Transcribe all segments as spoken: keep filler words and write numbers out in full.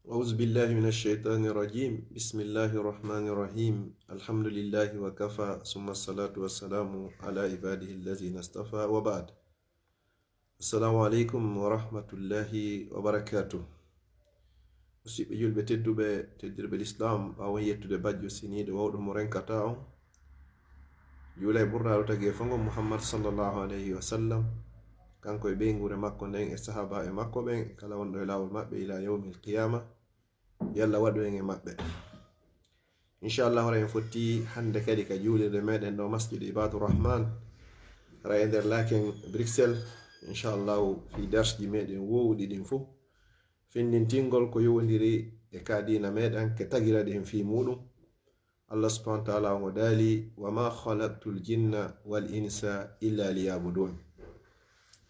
أعوذ بالله من الشيطان الرجيم. بسم الله الرحمن الرحيم. الحمد لله وكفى، ثم الصلاة والسلام على عباده الذين اصطفى، وبعد. السلام عليكم ورحمة الله وبركاته. Musidɓe julɓe tedduɓe, teddirɓe Lislaam, ɓaawo yettude bajjo seniiɗo wawɗo mo renkataa on, juula e ɓurnaaɗo tagee fo ngon Muhammad sallallahu alayhi wa sallam, kanko e ɓeynguure makko nden e sahaabaaɓe makko ɓen e kala wonɗo e laawol maɓɓe ilaa yawmil qiyaama. Yo Allah waɗu en e maɓɓe. Inchallahu, hara en fotti hannde kadi ka juulirde meɗen ɗo Masjid Ibadur Rahman, hara e nder laaken Bruxelles. Inchallahu, fii darsji meɗen woowuɗi ɗin fof, findintingol ko yowondiri e ka diina meɗen, ke tagira ɗen fii muɗum. Allah subhanahu wa ta'ala on o daali: "Wa ma khalaqtul jinna wal insa illa liya'budun."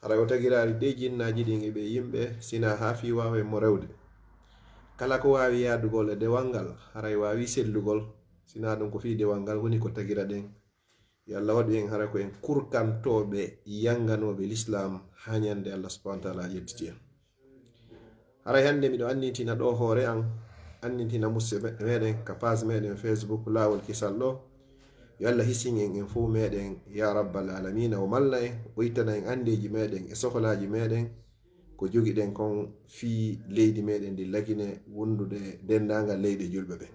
Haray o tagiraali ɗee jinnaaji ɗin e ɓee yimɓe, sinaa haa fii waawen mo rewde. Kala ko waawi yaadugol e dewal ngal, haray waawi sellugol, sinaa ɗum ko fii dewal ngal woni ko tagira ɗen. Yo Allah waɗu en hara ko en kurkantooɓe, yanganooɓe Lislaam haa ñande Allah subhanahu wa ta'ala yettiti en. Haray hannde miɗo annitina ɗo hoore an, annitina musidɓe meɗen ka page meɗen Facebook Laawol Kisal ɗo. Yo Allah hisin en, en fow meɗen, ya rabbal alamina, o malla en, o ittana en anndeeji meɗen e sohlaaji meɗen, ko jogiɗen kon fii leydi meɗen ndi Lagine, wondude denndaangal leyɗe julɓe ɓen.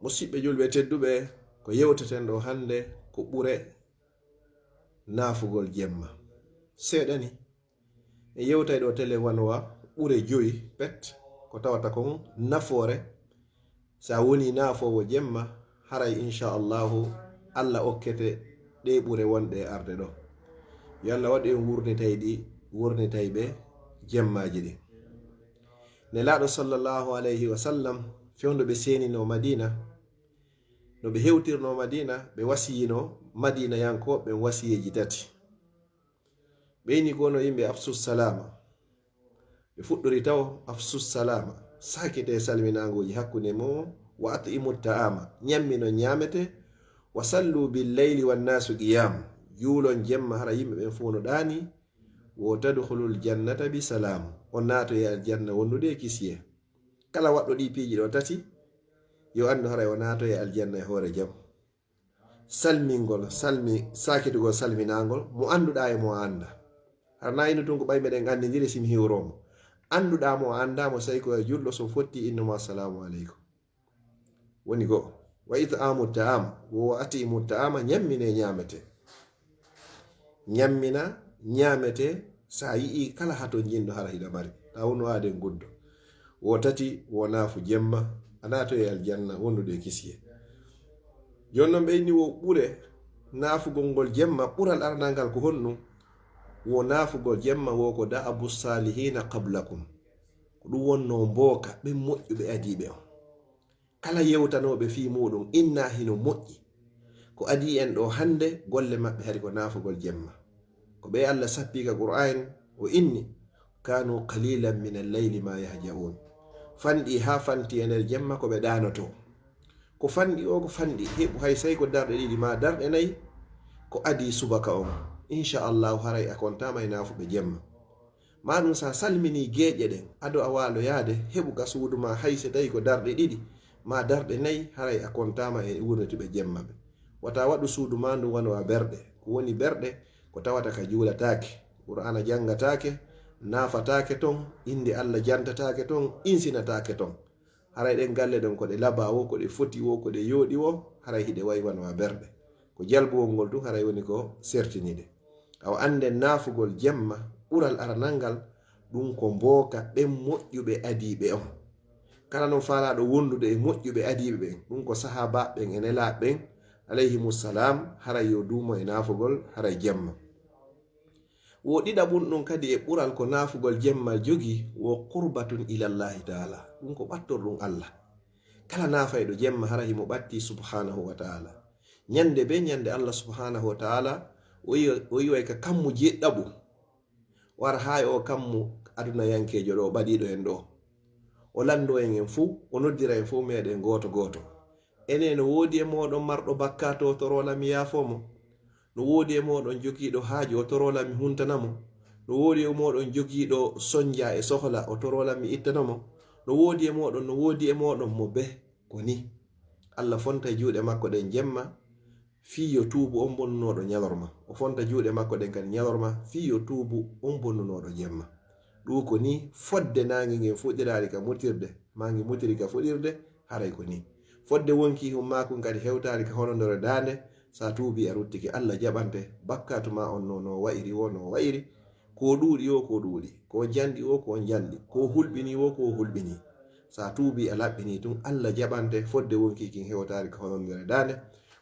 Musidɓe julɓe tedduɓe, ko yewteten ɗo hannde ko ɓure naafugol jemma. Seeɗa ni, en yewtay ɗo tele wanowa ɓure joyi pet, ko tawata kon nafoore. Sa woni naafoowo jemma, haray inchallahu Allah okkete ɗe ɓure wonɗe e arde ɗo. Yo Allah waɗu en wurnitay ɗi, wurnitay ɓe jemmaaji ɗin. Nelaaɗo sallallahu alayhi wa sallam, fewndo ɓe seeninoo Madina, no ɓe hewtirnoo Madina, ɓe wasiyinoo Madinayankooɓe ɓen wasiyeeji tati. Ɓe inni ko wono yimɓe afsus salama. Ɓe fuɗɗori taw afsus salama, sakitee salminaangooji hakkunde mon, wa at'imu ta'ama, ñamminon ñaamete, wa sallu bil layli wan nasu qiyam, juulon jemma hara yimɓe ɓen fow no ɗaani, wo tadkhulul jannata bi salam, on naatoyay aljanna wondude e kisiyee. Kala waɗɗo ɗii piiji ɗoo tati, yo anndu haray o naatoyay aljanna e hoore jam. Salmingol, salmi, sakitugol salminaangol, mo annduɗaa e mo a anndaa. Hara na ino tun ko ɓay meɗen anndindiri si mi hiwroo mo. Annduɗaa mo a anndaa mo, say ko a julɗo, so fotti innu mo assalamu aleykum. Woni go'o. Wa it'amu ta'am, wo wa at'imu ta'ama, ñammine ñaamete. Ñammina, ñaamete, sa yi'i kala hatonjinɗo hara hiɗa mari. Ta wonu aaden guddo. Wo tati, wo naafu jemma, a naatoyay aljanna wondude e kisiyee. Jooni non ɓe inni wo ɓure naafugol ngol jemma, ɓural aranal ngal ko honɗum? Wo naafugol jemma wo ko da'abu salihina qablakum. Ko ɗum wonnoo mbooka ɓen moƴƴuɓe adiiɓe on. Kala yewtanooɓe fii muuɗum inna hino moƴƴi. Ko adii en ɗoo hannde, golle maɓɓe hari ko naafugol jemma. Ko ɓe Allah sappii ka Qur'aan, o inni: "Kanu qalilan min al-layli ma yahja'un." Fanɗi haa fanti e nder jemma ko ɓe ɗaanotoo. Ko fanɗi o, ko fanɗi heɓu, hay say ko darɗe ɗiɗi maa darɗe nayi, ko adii subaka on. Insha Allahu, haray a kontaama e naafuɓe jemma. Maa ɗum, sa salminii geeƴe ɗen, ado a waaloyaade, heɓu ka suudu maa, hay si tawii ko darɗe ɗiɗi maa darɗe nayi, haray a kontaama e wurnituɓe jemma ɓe. Wata waɗu suudu maa ndun wano a berɗe. Ko woni berɗe? Ko tawata ka juulataake, Qur'aana janngataake, naafataake ton, innde Alla jantataake ton, insinataake ton. Haray ɗen galle ɗen ko ɗe labaa wo, ko ɗe foti wo, ko ɗe yooɗi wo, haray hiɗe wayi wano a berɗe. Ko jalbuwol ngol tun haray woni ko sertini ɗe. Awa annden naafugol jemma, ɓural aranal ngal, ɗum ko mbooka ɓen moƴƴuɓe adiiɓe on. Kala non faalaaɗo wondude e moƴƴuɓe adiiɓe ɓen, ɗum ko sahaabaaɓe ɓen e nelaaɓe ɓen, alayhimu salaam, haray yo duumo e naafugol, haray jemma. Wo ɗiɗaɓun ɗum kadi e ɓural ko naafugol jemma jogii, wo qurbatun ilallahi taala. Ɗum ko ɓattorɗum Alla. Kala naafayɗo jemma hara himo ɓattii subhanahu wa taala. Ñande be ñande Alla subhanahu wa taala o iwa-, o iway ka kammu jeɗɗaɓu. O ara haa e o kammu adunayankeejo ɗo, ɓadiiɗo en ɗo. O lanndoo en en fuu, o noddira en fuu meɗen gooto gooto. Enee, no woodi e mooɗon marɗo bakkaatu, o toroo lan mi yaafoo mo? No woodi e mooɗon jogiiɗo haaju, o toroo lan mi huntana mo? No woodi e mooɗon jogiiɗo sonja e sohla, o toroo lan mi ittano mo? No woodi e mooɗon, no woodi e mooɗon mo bee ko nii? Alla fontay juuɗe makko ɗen jemma, fii yo tuubu on bonnunooɗo ɲalorma. O fonta juuɗe makko ɗen kadi ɲalorma, fii yo tuubu on bonnunooɗo jemma. Ɗun ko nii fodde naange ngen fuɗiraali ka mutirde, maa nge mutiri ka fuɗirde, haray ko nii. Fodde wonkii hun maa kun kadi hewtaali ka honondore daande, si a tuubii a ruttike, Alla jaɓante bakkaatu maa on no, no wa'iri woo, no wa'iri. Ko ɗuuɗi woo, ko ɗuuɗi. Ko njanɗi woo, ko njanɗi. Ko hulɓinii woo, ko hulɓinii. Si a tuubii a laɓɓinii tun, Alla jaɓante fodde wonkii kin hewtaali ka honondere daande.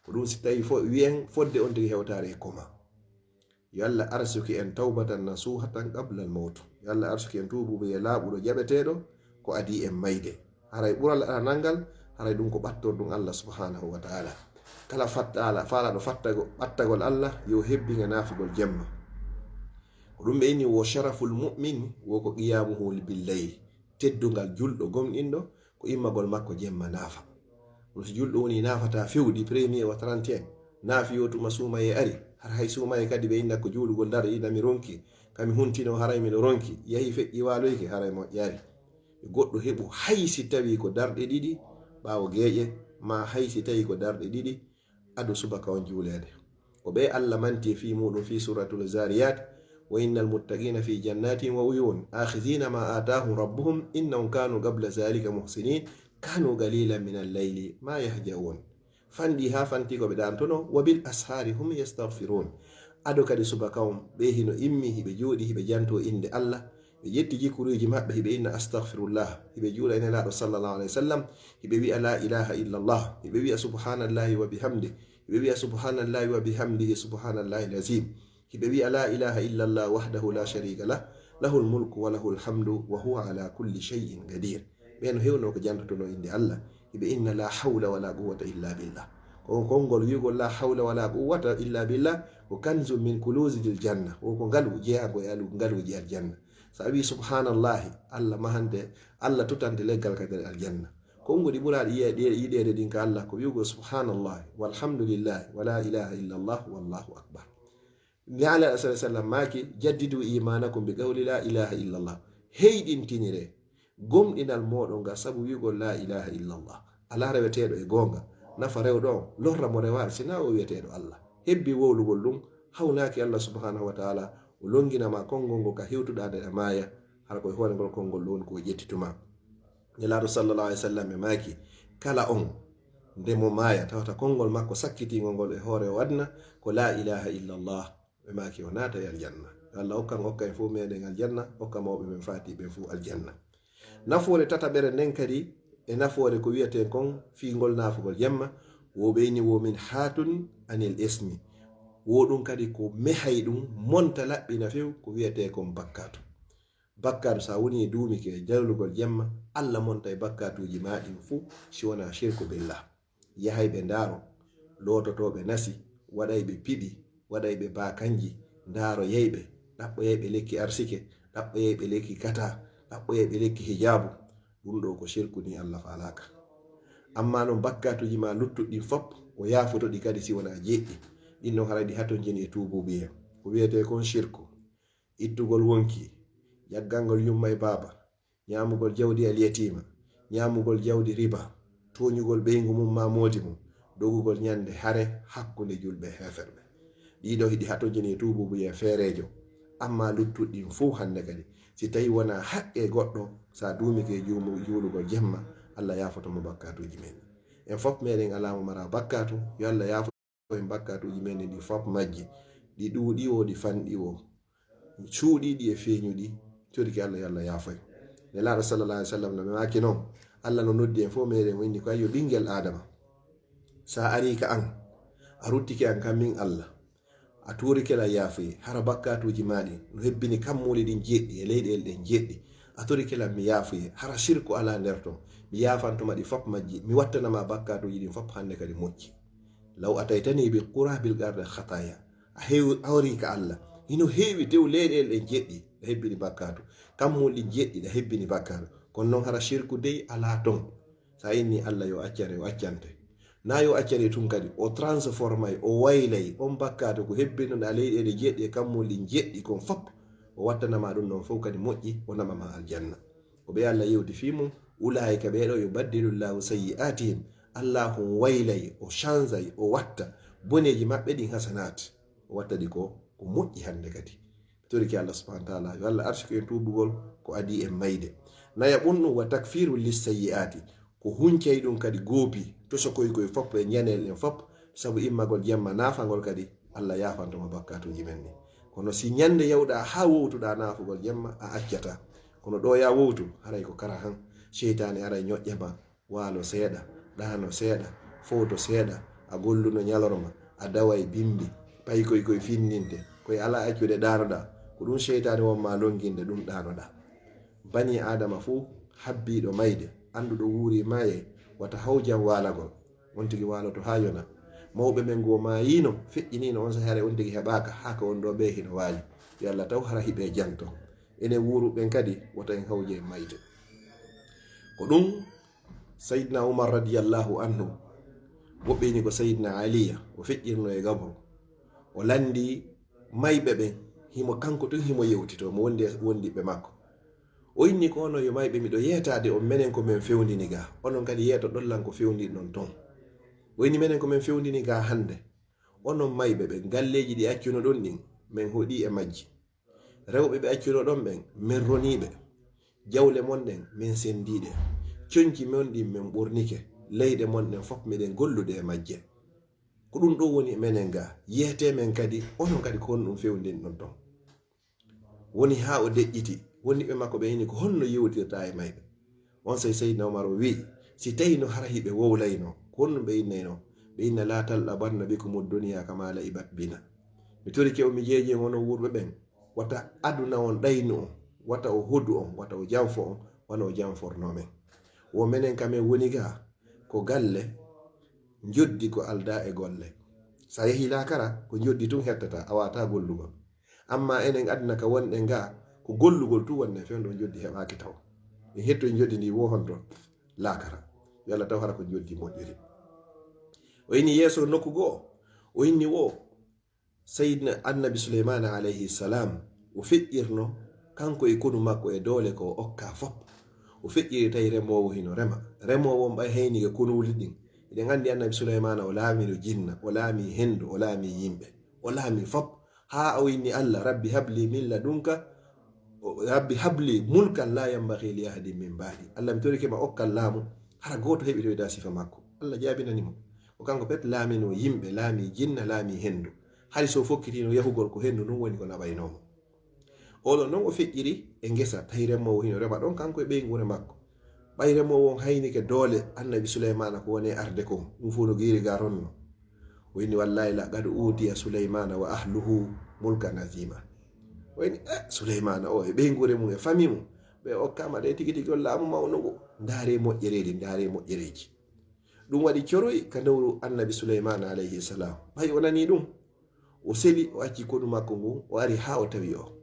Ko ɗun si tawii fo, wi'en fodde on tigi hewtaali e koma. Yo Alla arsuki en tawbatan nasuhatan qabla al mawt. Yo Alla arsuki en tuubuubuyee laaɓuɗo jaɓeteeɗo ko adii en mayde. Haray ɓural aranal ngal, haray ɗun ko ɓattorɗun Alla subhanahu wa ta'ala. Kala fattaala, faalaaɗo fattago-, ɓattagol Alla, yo hebbin e naafugol jemma. Ko ɗun ɓe inni wo sharaful mu'min, wo ko qiyamuhu bil layl. Teddungal julɗo gomɗinɗo, ko immagol makko jemma naafa. Kono si julɗo woni naafata fewndi premier wa trente et un, naafi yo tuma suumayee ari, hara hay suumayee kadi ɓe inna ko juulugol darɗe ɗiɗi mi ronki, ka mi huntino haray miɗo ronki, yahi feƴƴi waaloyke haray moƴƴaali. Yo goɗɗo heɓu hay si tawii ko darɗe ɗiɗi ɓaawo geeƴe, maa hay si tawii ko darɗe ɗiɗi ado subaka on juuleede. Ko ɓe Alla manti e fii muɗum fii Suratul Zariyat, "Wa innal muttaqina fi jannatin wa uyun, akhidhina ma atahum rabbuhum, innahum kanu qabla zalika muhsinin, kanu qalilan minal layli ma yahja'un." Fanɗi haa fanti ko ɓe ɗantono, "Wa bil ashari hum yastaghfirun." Ado kadi subaka on, ɓe hino immi, hiɓe jooɗi, hiɓe janto innde Alla, ɓe ƴetti jikkuruuji maɓɓe, hiɓe inna, "Astaghfirullah." Hiɓe juula e Nelaaɗo sallallahu alayhi wa sallam, hiɓe wi'a, "La ilaha illallah." Hiɓe wi'a, "Subhanallahi wa bihamdi." Hiɓe wi'a, "Subhanallahi wa bihamdihi, subhanallahi al-azim." Hiɓe wi'a, "La ilaha illallah wahdahu la sharika lah, lahul mulku wa lahul hamdu wa huwa ala kulli shay'in qadir." Ɓen no hewno ko jantotono innde Alla. Hiɓe inna, "La hawla wa la quwwata illa billah." Ko konngol wi'ugol, "La hawla wa la quwwata illa billah," ko kanzun min kunuzil janna. Ko, ko ngalu jeyaango e alu-, ngaluuji aljanna. So a wi'i subhanallahi, Alla mahante, Alla tutante leggal ka nder aljanna. Konguɗi ɓuraaɗi yi'e-, ɗi-, yiɗeede ɗin ka Alla ko wi'ugol subhanallahi, walhamdulillahi, wa la ilaha illallah, wallahu akbar. Nelaaɗo sallallahu alaihi wasallam maaki, "Jaddidu imanakum bi qawli la ilaha illallah." Heyɗintinire gomɗinal mooɗon ngal sabu wi'ugol la ilaha illallah. Alaa reweteeɗo e goonga, nafa rewɗo on, lorra mo rewaali, si naa o wi'eteeɗo Alla. Hebbi wowlugol ɗum, hawnaaki Alla subhanahu wa ta'ala, o longina ma konngol ngol ka hewtuɗaa nden a maaya, hara ko e hoore ngol konngol ɗon ko o ƴetti tuma. Nelaaɗo sallallahu alaihi wasallam e maaki, kala on nde mo maaya, tawata konngol makko sakkitiingol ngol e hoore o aduna, ko la ilaha illallah, ɓe maaki o naata e aljanna. Yo Alla okkan, okka en fof meɗen aljanna, okka mawɓe men faati ɓen fof aljanna. Nafoore tataɓere nden kadi e nafoore ko wi'etee kon fii ngol naafugol jemma, wo ɓeyni wo min haatun anil ismi. Wo ɗum kadi ko mehay ɗum monta laɓɓina few ko wi'etee kon bakkaatu. Bakkaatu, so a woni e duumike e jaylugol jemma, Alla montay bakkaatuuji maa ɗin fuu, si wonaa shirku billah. Yahay ɓe ndaaro, loototooɓe nasi, waɗay ɓe piɓi, waɗay ɓe baakanji, ndaaroyay ɓe, ɗaɓɓoyay ɓe lekki arsike, ɗaɓɓoyay ɓe lekki kata, ɗaɓɓoyay ɓe lekki hijaabu. Ɗum ɗoo ko shirku ni Alla faalaaka. Ammaa non bakkaatuuji maa luttuɗi ɗin fop, o yaafoto ɗi kadi si wonaa jeɗɗi. Ɗin non haray ɗi hatonjini e tuubuubuyee. Ko wi'etee kon shirku. Ittugol wonki, ƴaggangol yumma e baaba, ñaamugol jawdi al yatiima, ñaamugol jawdi riba, tooñugol ɓeyngu mum maa moodi mum, dogugol ñande hare hakkunde julɓe e heeferɓe. Ɗii ɗoo hiɗi hatonjini e tuubuubuyee feereejo, ammaa luttuɗi ɗin fow hannde kadi, si tawii wonaa haqqee goɗɗo, so a duumike e juumu-, juulugol jemma, Alla yaafoto mo bakkaatuuji men. En fof meɗen alaa mo maraa bakkaatu, yo Alla yaafo en bakkaatuuji men ɗi fof majji, ɗi ɗuuɗi woo, ɗi fanɗi woo, cuuɗiiɗi e feeñuɗi, torike Alla, yo Alla yaafo en. Nelaaɗo sallallahu alaihi wasallam no ɓe maaki non, Alla no noddi en fof meɗen, o inni ko, "Ayyo ɓinngel Aadama, so a arii ka an, a ruttike an kan min Alla, a tuurike lan yaafuyee, hara bakkaatuuji maa ɗin no hebbini kammuuli ɗin jeɗɗi e leyɗeele ɗen jeɗɗi, a torike lan mi yaafuyee, hara shirku alaa nder ton, mi yaafanto ma ɗi fof majji, mi wattana ma bakkaatuuji ɗin fof hannde kadi moƴƴi." Law ataytani bi qurabil ardi khataya. A hew-, hawri ka Alla. Hino heewi tew leyɗeele ɗen jeɗɗi, ɗa hebbini bakkaatu. Kammuuli ɗin jeɗɗi, ɗa hebbini bakkaatu. Kono non hara shirku dey alaa ton. Sa inni Alla yo accane, o accante. Na yo accane tun kadi, o transformay, o waylay on bakkaatu ko hebbinoɗaa leyɗeele jeɗɗi e kammuuli ɗin jeɗɗi kon fop. O wattana ma ɗum ɗon fow kadi moƴƴi, o naɓa ma aljanna. Ko ɓe Alla yewti fii mum, ulaa'ika ɓee ɗoo, yubaddilullahu sayyi'aatihim, Allaahu waylay, o chanjay, o watta boneeji maɓɓe ɗin hasanaat, o watta ɗi ko, ko moƴƴi hannde kadi. Mi torike Alla subhaanahu wa ta'aalaa, yo Alla arsuku en tuubugol ko adii en mayde. Nayaɓun ɗum, wa takfiru lis sayyi'aati, ko huncay ɗum kadi goopi, tosokoy koy fof e njaneel en fof, sabu immagol jemma naafangol kadi, Alla yaafanto ma bakkaatuuji men ɗin. Kono si ñannde yawɗaa haa wowtuɗaa naafugol jemma, a accataa. Kono ɗo yaa wowtu, haray ko kara han, seytaane aray ñoƴƴa ma, waalo seeɗa, ɗaano seeɗa, fowto seeɗa, a golluno ñalorma, a daway bimbi, paykoy koy finninte, koy alaa accude ɗaanoɗaa, ko ɗum seytaane won ma longinde ɗum ɗaanoɗaa. Banii Aadama fuu, habbiiɗo mayde, annduɗo wuuri maayay, wata hawjan waalagol. On tigi waaloto haa yona. Mawɓe men goo maayiino, feƴƴiniino, on saa'i haray on tigi heɓaaka, haa ka on ɗoo ɓee hino waali. Yo Alla taw hara hiɓe janto. Enen wuuruɓe ɓen kadi, wata en hawje e mayde. Ko ɗum Sayyidina Umar radiyallahu anhu, woɓɓe ini ko Sayyidina Aliya, o feƴƴirno e gabro. O lanndii mayɓe ɓen, himo kanko tun himo yewtitoo, mo wondi e wondiɓɓe makko. O inni ko onon yo mayɓe, miɗo yeetaade on, menen ko men fewndini gaa. Onon kadi yeetoɗon lan ko fewndinɗon ton. O inni menen ko men fewndini gaa hannde. Onon mayɓe ɓen, galleeji ɗi accunoɗon ɗin, men hoɗii e majji. Rewɓe ɓe accunoɗon ɓen, men ronii ɓe. Jawle mon ɗen, men senndii ɗe. Conci mon ɗin, men ɓornike. Leyɗe mon ɗen fof, miɗen gollude e majje. Ko ɗum ɗoo woni e menen gaa. Yeetee men kadi, onon kadi ko honɗum fewndinɗon ton. Woni haa o deƴƴiti. Wondiɓɓe makko ɓen inni ko honno yewtirta e mayɓe. Onsay Seydina Umar o wi'i, si tawii no hara hiɓe wowlayno, ko honɗum ɓe innayno? Ɓe inna, "Laa tal'abanna bikumud dunya kama la'ibat bina." Mi torike on, mi jeeji on, onon wuuruɓe ɓen, wata aduna on ɗaynu on, wata o hodu on, wata o janfo on, wano o janfornoo men. Wo menen ka men woni gaa, ko galle, njoddi ko aldaa e golle. Sa yehii laakara, ko njoddi tun hettata, a waawataa gollugol. Amma enen aduna ka wonɗen gaa, ko gollugol tun wonɗen, fewndo njoddi heɓaaki taw. En hettoy njoddi ndi wo honto laakara. Yo Alla taw hara ko njoddi moƴƴiri. O inni yeeso nokku goo, o inni wo Sayyidina Annabi Suleymaana alayhi salaam, o feƴƴirno kanko e konu makko e doole ko o okkaa fof. O feƴƴiri tawi remoowo hino rema. Remoowo on ɓay haynike konuuli ɗin. Eɗen anndi Annabi Suleymaana o laamino jinna, o laami hendu, o laami yimɓe, o laami fof. Haa o inni Alla, "Rabbi habli min ladunka, Rabbi habli mulkan la yanbaghi li ahadin min ba'di." Alla, mi torike ma okkan laamu, hara gooto heɓitoyda sifa makko. Alla jaabinani mo. Ko kanko pet laamino yimɓe, laami jinna, laami hendu. Hari so fokkitino yahugol ko hendu ndun woni ko naɓaynoo mo. Oɗon non o feƴƴiri e ngesa, tawi remoowo hino rema ɗon kanko e ɓeynguure makko. Ɓay remoowo on haynike doole Annabi Suleymaana ko woni e arde kon, ɗum fof no giiri ga ronno. O inni, "Wallaahi laqad uutiya Suleymaana wa ahluhu mulkan aziima." O inni, "Eh, Suleymaana o e ɓeynguure mum e famille mum, ɓe okkaama ɗe tigi tigi on laamu mawnugu. Ndaaree moƴƴereeji, ndaaree moƴƴereeji." Ɗum waɗi coroy ka nowru Annabi Suleymaana alayhi salaam. Ɓay o nanii ɗum, o seli, o acci konu makko ngun, o ari haa o tawi o.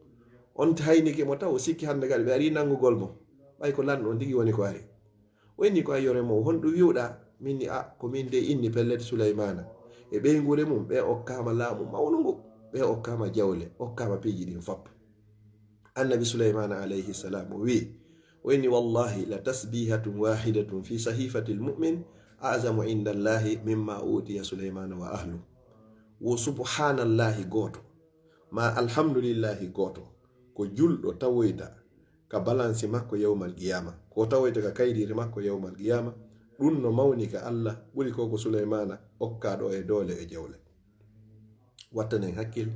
On haynike mo taw, o sikki hannde kadi ɓe arii nanngugol mo. Ɓay ko lanɗo on tigi woni ko ari. O inni ko, "Ayyo remoowo, honɗum wi'uɗaa?" Min ni, "A, ko min de inni pellet Suleymaana. E ɓeynguure mum, ɓe okkaama laamu mawnungu, ɓe okkaama jawle, okkaama piiji ɗin fop." Annabi Suleymaana alayhi salaam o wi'i, o inni, "Wallahi la tasbihatun wahidatun fi sahifatil mu'min a'zamu inda Allahi mimma utiya Suleymaana wa ahlu." Wo subhanallahi gooto, ma alhamdulillahi gooto, ko julɗo tawoyta ka balansi makko yawmal qiyaama, ko tawoyta ka kaydiiri makko yawmal qiyaama, ɗum no mawni ka Alla, ɓuri ko ko Suleymaana okkaaɗo e doole e jawle. Wattanen hakkil,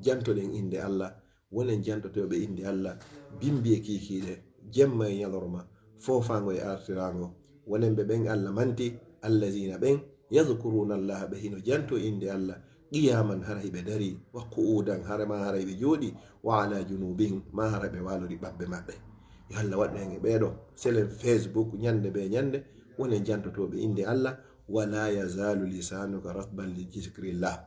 jantoɗen innde Alla, wonen jantotooɓe innde Alla, bimbi e kiikiiɗe, jemma e ñalorma, foofaango e artiraango. Wonen ɓe ɓen Alla manti, allazina ɓen, yadhkuruna Allaha, ɓe hino janto innde Alla, qiyaman, hara hiɓe darii, wa qu'udan, hara ma hara hiɓe jooɗii, wa ala junubihim, ma hara ɓe waalori ɓabbe maɓɓe. Yo Alla waɗu en e ɓee ɗoo. Selen Facebook ñannde bee ñannde, wonen jantotooɓe innde Alla, wala yazalu lisanuka ratban li zikrillah.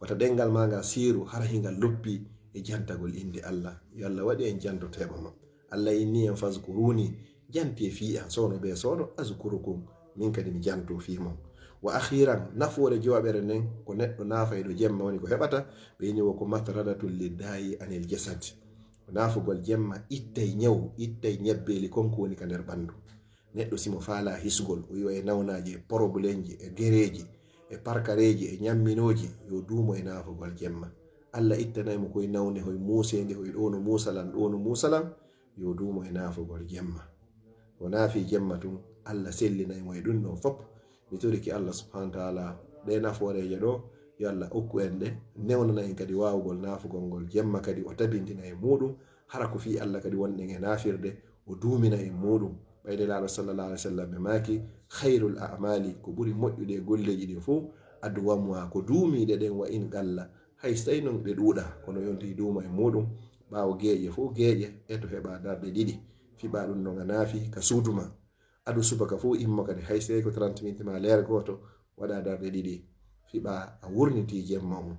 Wata ɗemngal maa ngal siiru, hara hingal loppii e jantagol innde Alla. Yo Alla waɗu en jantoteeɓe mo. Alla inni en, "Fazkuruni", jantie fii an, soono bee soono, "azkurukum", min kadi mi jantoo fii mon. Wa akhiran, nafoore jowaɓere nden, ko neɗɗo naafayɗo jemma woni ko heɓata, ɓe inni wo ko matradatun liddaa'i anil jasad. Ko naafugol jemma ittay ñaw, ittay ñebbeeli kon ko woni ka nder ɓanndu. Neɗɗo si mo faalaa hisugol, o yi'o e nawnaaji, e porobulemji, e gereeji, e parkareeji, e ñamminooji, yo duumo e naafugol jemma. Alla ittanay mo koy nawne, hoy muuseendi, hoy ɗoo no muusalan, ɗoo no muusalan, yo duumo e naafugol jemma. O naafii jemma tun, Alla sellinay mo e ɗun ɗon fow. Mi torike Alla subhaanahu wa ta'aalaa ɗee nafooreeje ɗoo, yo Alla okku en ɗe, newnana en kadi waawugol naafugol ngol jemma kadi, o tabintina en muuɗum, hara ko fii Alla kadi wonɗen e naafirde, o duumina en muuɗum. Ɓay Nelaaɗo sallallaahu alayhi wa sallam ɓe maaki, "Khayrul a'maali, ko ɓuri moƴƴude e golleeji ɗin fow, adwamuhaa, ko duumiiɗe ɗen, wa in qalla, hay so tawii non ɗe ɗuuɗaa, kono yontii duuma e muuɗum." Ɓaawo geeƴe fow geeƴe, e to heɓaa darɗe ɗiɗi, fiɓaa ɗum non a naafi ka suudu maa. Ado subaka fow immo kadi, hay so tawii ko trente minutes maa leere gooto, waɗaa darɗe ɗiɗi, fiɓaa a wurnitii jemma on.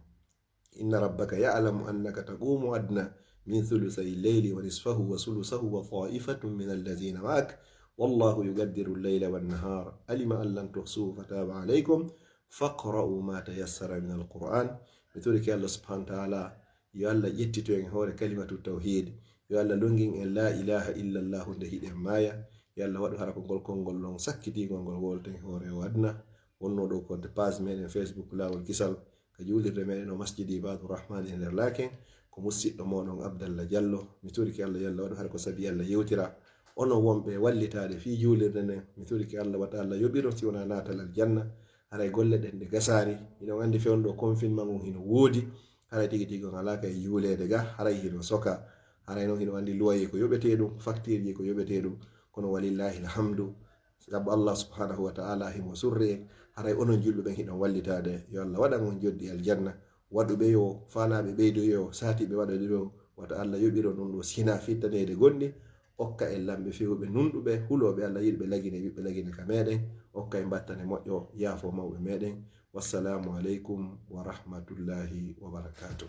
Inna rabbaka ya'lamu annaka taqumu adna min thuluthay llayli wa nisfahu wa sulusahu wa ta'ifatun min alladhina ma'ak, wallahu yuqaddiru llayla wan nahar, alima an lan tuhsuhu fataba alaykum, faqra'u ma tayassara min alquran. Mi torike Alla subhanahu wa ta'ala, yo Alla ƴettito en hoore kalimatu tawhid, yo Alla longin en la ilaha illa Allahu nde hiɗen maaya, yo Alla waɗu hara ko ngol konngol non sakkitingol ngol wowleten hoore o aduna. Wonno ɗo ko page meɗen Facebook Laawol Kisal, ka juulirde meɗen o Masjidi Ibaadu Rahmaan e nder Laaken, ko musiɗɗo moɗon Abdallah Jallo. Mi torike Alla, yo Alla waɗu hara ko sabi Alla yewtira. Onon wonɓe wallitaade fii juulirde nden, mi torike Alla wata Alla yoɓiron si wonaa naatal aljanna. Haray golle ɗen ɗe gasaari. Hiɗon anndi fewndo confinement ngun hino woodi. Haray tigi tigi on alaa ka e juuleede ga, haray hino soka. Haray non hiɗon anndi luwayee ko yoɓetee ɗum, faktiirji ko yoɓetee ɗum. Kono walillahi alhamdu, sabu Allah subhanahu wa ta'ala himo surri en. Haray onon julɓe ɓen hiɗon wallitaade. Yo Allah waɗan on joddi aljanna. Waɗuɓe yo, faalaaɓe ɓeydoyo, saatiiɓe waɗoɗo yo, wata Allah yoɓiro ɗum ɗo, si hinaa fittaneede gonɗi. Okka en lamɓe fewuɓe nunɗuɓe, hulooɓe Allah, yiɗuɓe lagine, ɓiɓɓe lagine ka meɗen. Okka en battane moƴƴo, yaafo mawɓe meɗen. Wassalaamu aleykum wa rahmatullahi wa barakaatuh.